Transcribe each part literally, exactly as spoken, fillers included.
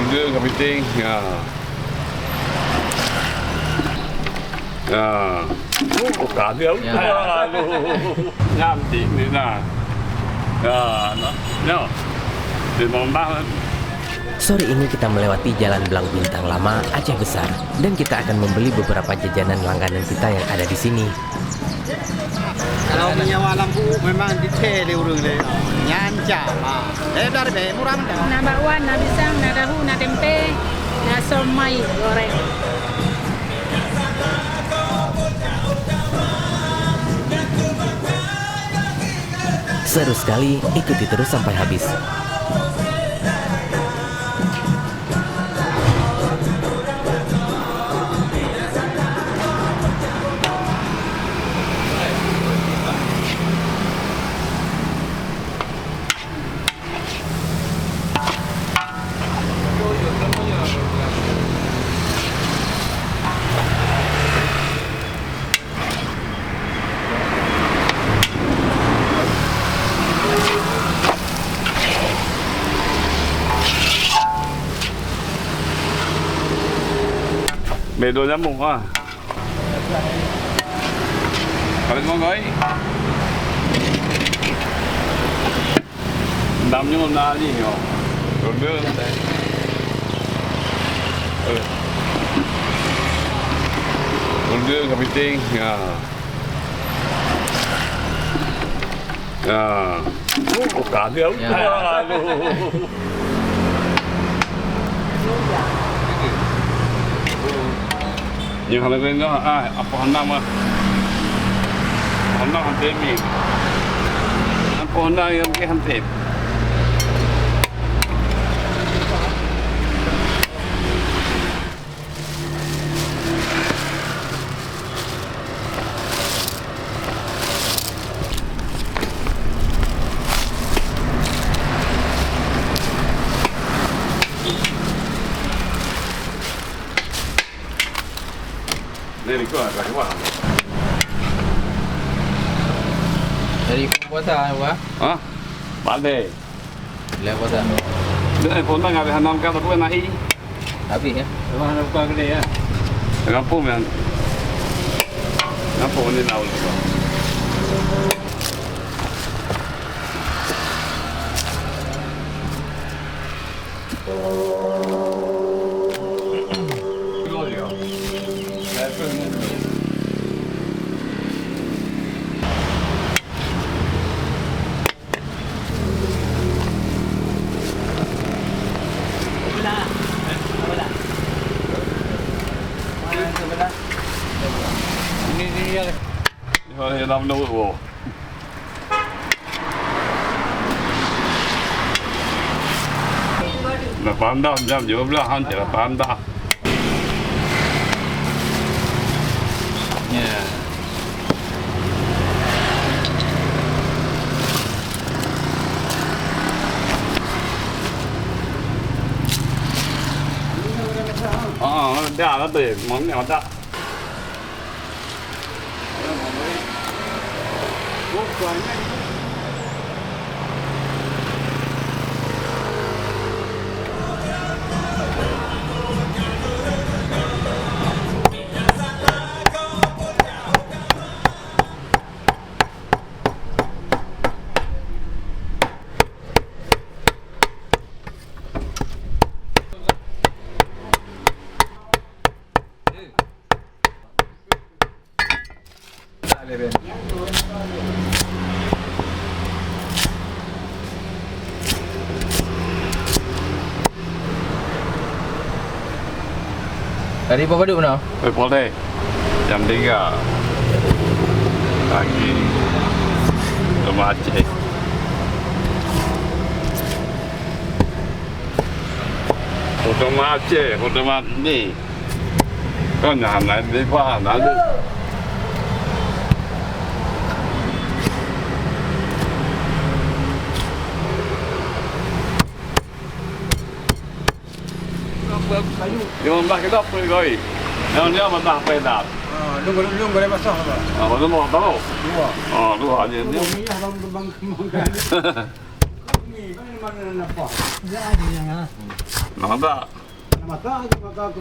Dia kepiting. Ya. Ya. Oh, ka dia. Ya. Aduh. Nyan dik ni nah. Ya, no. No. Di Mombang. Sore ini kita melewati Jalan Blang Bintang Lama, Aceh Besar, dan kita akan membeli beberapa jajanan langganan kita yang ada di sini. Kalau meunyoe lam buet memang detail lé ureueng lé. Nyan cam. Ha. Eh, dari be murah mantap. Na bakwan, na pisang, na tahu, na tempe, na somai goreng. Seru sekali, ikuti terus sampai habis. Bedo nyamuk ah. Paling mongoi. Dam nyoe na jih nyoe. Ronde. Eh. Ronde kepiting. Ya. Ya. Oh, ka dia. Ya. Aduh. Nyoe hana keunoe, ah, apa hana mah. Hana hante mi. Apa hana yang ke hante. Ni likot lah keluar. Jadi puasa apa? Ha? Pandai. Lewat puasa. Dia iPhone dah habis enam kan aku nak i. Habis ya? Memang ada bukan gede ya. Kampung kan. Kampung ni nak. Ini, ini, ini. Ini dalam menurut, wow. Lapan dah, jam dua belas, hancur lapan dah. Ya. Ah, dah lah tu. Mana dah? Tadi berapa duit beuna? Eh, Polda. Jam tiga pagi. Rumah Aceh. Rumah Aceh, rumah ni. Kan hana leubeh, hana leubeh. Lima belas kilo per kali. Yang dia matah pedas. Ah, lung, lung boleh masak apa? Ah, mana mau tahu? Dua. Ah, dua aja ni. Dua minyak bang, bang, bang. Ni, mana, mana nampak? Dia ada yang, ah. Nampak tak? Nampak tak? Nampak tak?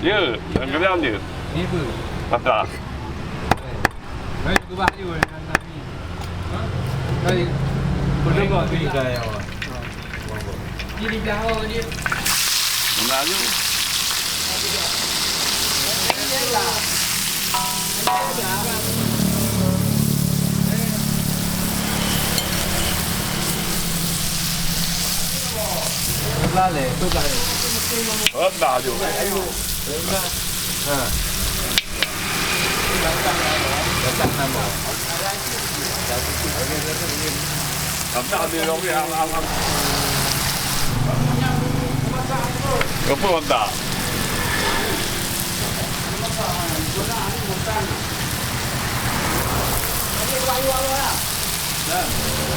Ya, dalam keadaan dia. Ni apa? Patah. Hai, cuba aja. Hai. Betul tak? Ini gaya awak. Ini dah awak ni. Mana aja? Lalé, tu dah. Oh, dah je. Ha. Datang nama. Datang dia orang ni, am, am, am. Apa tak?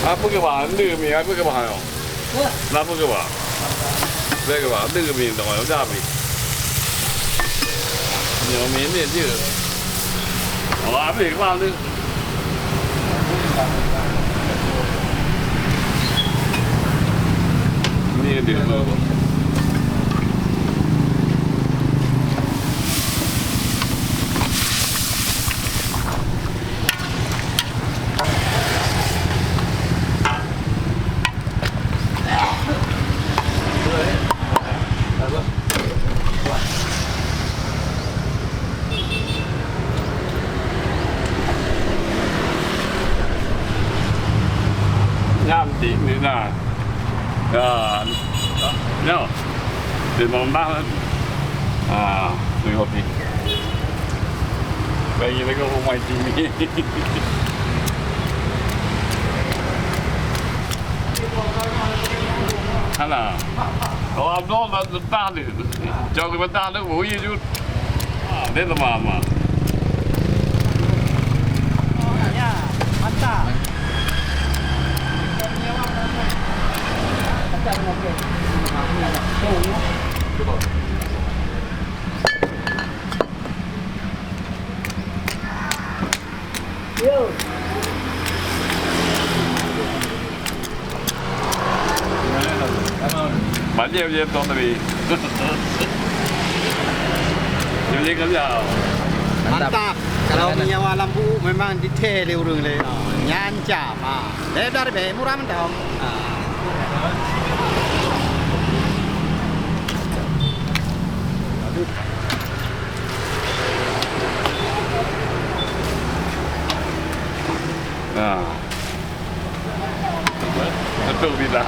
Apa ke bah? Anda mi, apa ke bah? Kenapa ke bah? Saya ke bah? Anda ke mi, tak ada habis. Nyoe minit je. Awak habéh keumal tu. Ni dia tu. Nyan di, di na. Ya. Nyo. Di Mombah. Ah, di kopi. Bagi lagi rumah sini. Hana. Kalau abang dah letak ni. Jauh ke letak tu, bui je. Dia lemah amat. Ya, mantap. Yo. Banjir je tu tadi. Dia boleh kerja. Mantap. Mantap. Kalau minyeuk alam buuk memang detail lé ureueng lé. Ha, nyan cam. Ha. Lé dari be murah mantap. Ha. Ha. Betul tidak?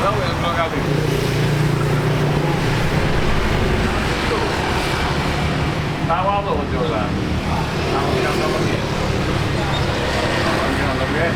Tahu yang dua kali. Tahu apa betul lah? Tahu yang dua kali. Tahu yang dua kali.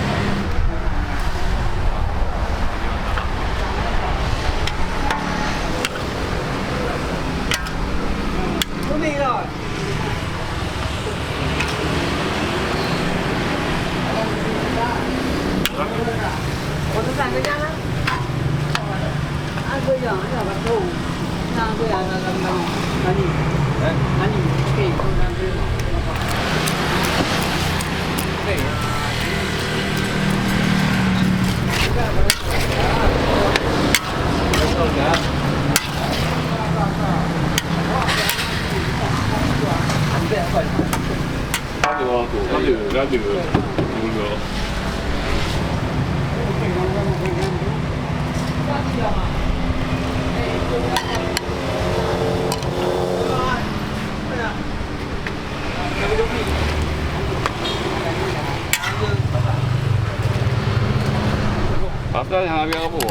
Ada, ada. Mula. Hana biar apa?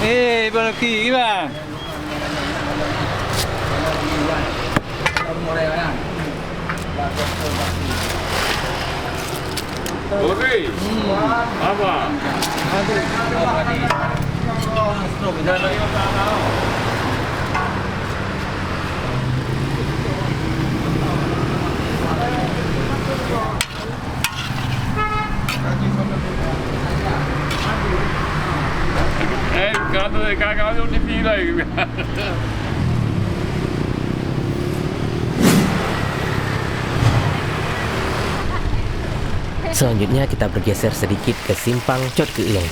Eh, Iban Luki, Iban. Oi. Apa? Eh, kalau, kalau, kalau di sini lagi. Selanjutnya, kita bergeser sedikit ke simpang Cot Keueung.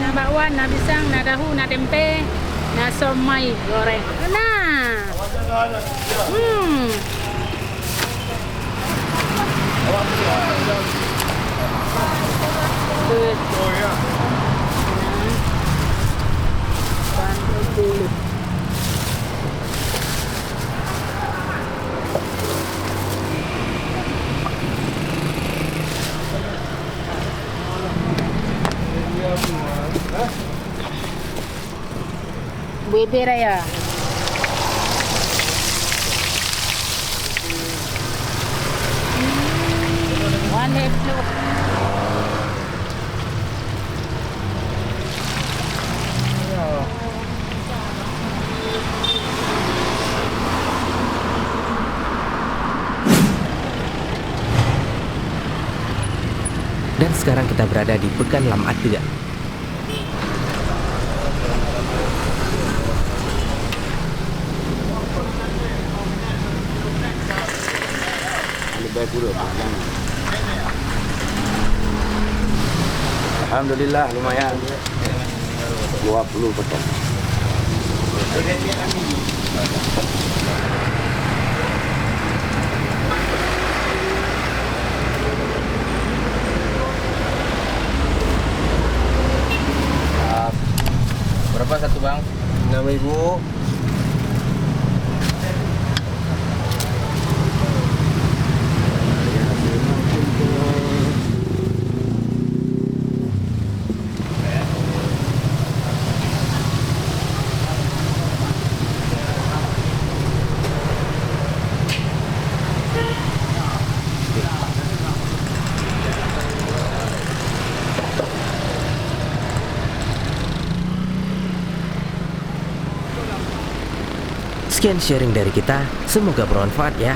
Na bakwan, na pisang, na tahu, na tempe, na somai goreng. Nah. Hmm. Betul. Nah. Lapan puluh. Bubé raya. Wan lhèe ploh. Dan sekarang kita berada di Pekan Lam Ateuk. Alhamdulillah, lumayan. Dua puluh potong. Berapa satu, Bang? Enam ribu. Sekian sharing dari kita, semoga bermanfaat ya.